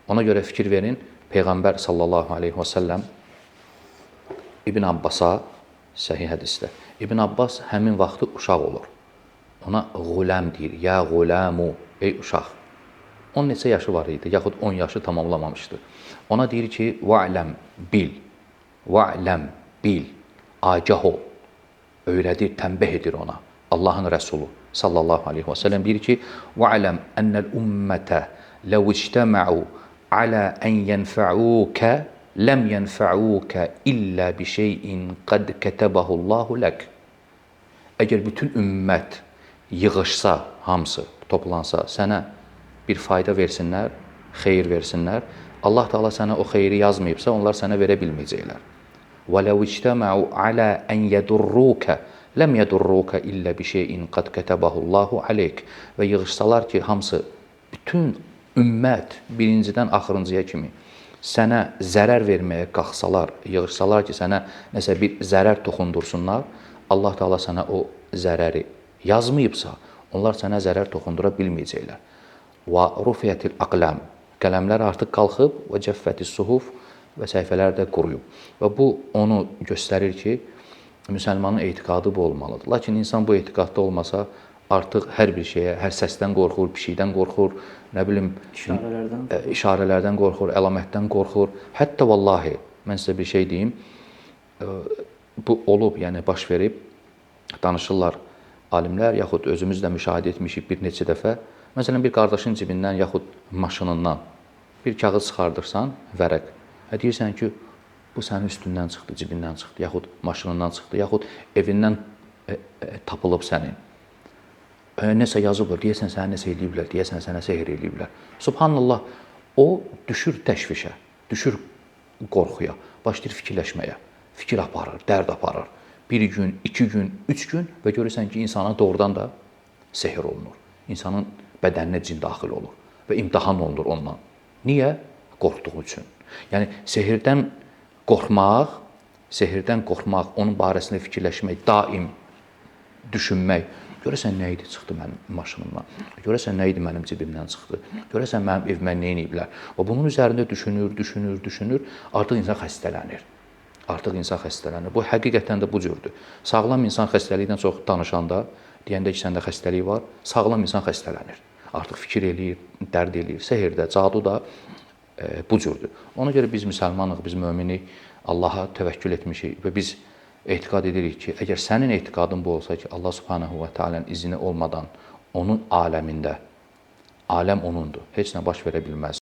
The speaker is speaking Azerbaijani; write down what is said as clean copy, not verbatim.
Ona görə fikir verin, Peyğəmbər sallallahu aleyhi və səlləm İbn Abbasa, səhih hədisdə, İbn Abbas həmin vaxtı uşaq olur. Ona ğuləm deyir, ya ğuləmu, ey uşaq. Onun neçə yaşı var idi, yaxud 10 yaşı tamamlamamışdı. Ona deyir ki, va'ləm, bil, va'ləm, bil, agah ol. Öyrədir, tənbih edir ona. Allahın Rəsulu sallallahu aleyhi və səlləm deyir ki, va'ləm ennəl ümmətə ləv ictəməu alə ən yənfəukə ləm yənfəukə illə bi şeyin qad kətəbəhullahu lək. Əgər bütün ümmət yığışsa, hamısı toplansa, sənə bir fayda versinlər, xeyir versinlər, Allah Teala sənə o xeyri yazmayıbsa, onlar sənə verə bilməyəcəklər. وَلَوْ اجْتَمَعُوا عَلَى أَنْ يَدُرُّوكَ لَمْ يَدُرُّوكَ إِلَّا بِشَيْءٍ قَدْ كَتَبَهُ اللّٰهُ عَلَيْكَ. Və yığışsalar ki, hamısı, bütün ümmət birincidən axırıncıya kimi sənə zərər verməyə qalxsalar, yığışsalar ki, sənə nəsə bir zərər toxundursunlar, Allah Teala sənə o zərəri yazmayıbsa, onlar sənə zərər toxundura bilməyəcəklər. Və rufiyatil aqlam, qələmlər artıq qalxıb, və cəffətis suhuf, və səhifələr də quruyub. Və bu onu göstərir ki, müsəlmanın etiqadı bu olmalıdır. Lakin insan bu etiqadda olmasa, artıq hər bir şeyə, hər səsdən qorxur, pişikdən qorxur, nə bilim, işarələrdən qorxur, əlamətdən qorxur. Hətta vallahi, mən sizə bir şey deyim, bu olub, yəni baş verib, danışırlar alimlər, yaxud özümüz də müşahidə etmişik bir neçə dəfə. Məsələn, bir qardaşın cibindən yaxud maşınından bir kağız çıxardırsan, vərəq. Deyirsən ki, bu sənin üstündən çıxdı, cibindən çıxdı, yaxud maşınından çıxdı, yaxud evindən tapılıb sənin. Nəsə yazıblar, deyəsən sənə nəsə eləyiblər, deyəsən sənə sehr eləyiblər. Subhanallah, o düşür təşvişə, düşür qorxuya, başlayır fikirləşməyə, fikir aparır, dərd aparır. Bir gün, iki gün, üç gün və görürsən ki, insana doğrudan da sehr olunur. İnsanın bədəninə cin daxil olur və imtahan olunur ondan. Niyə? Qorxduğu üçün. Yəni sehirdən qorxmaq, onun barəsində fikirləşmək, daim düşünmək. Görəsən nə idi çıxdı mənim maşınımdan? Görəsən nə idi mənim cibimdən çıxdı? Görəsən mənim evimə nə eləyiblər? Və bunun üzərində düşünür, düşünür, düşünür, artıq insan xəstələnir. Artıq insan xəstələnir. Bu həqiqətən də bu cürdür. Sağlam insan xəstəlikdən çox danışanda, deyəndə ki, səndə xəstəlik var, sağlam insan xəstələnir. Artıq fikir eləyir, dərd eləyir. Sehirdə, cadu da bu cürdür. Ona görə biz müsəlmanıq, biz möminik, Allaha təvəkkül etmişik və biz etiqad edirik ki, əgər sənin etiqadın bu olsa ki, Allah Subhanahu və Teala'nın izni olmadan onun aləmində, aləm onundur, heç nə baş verə bilməz.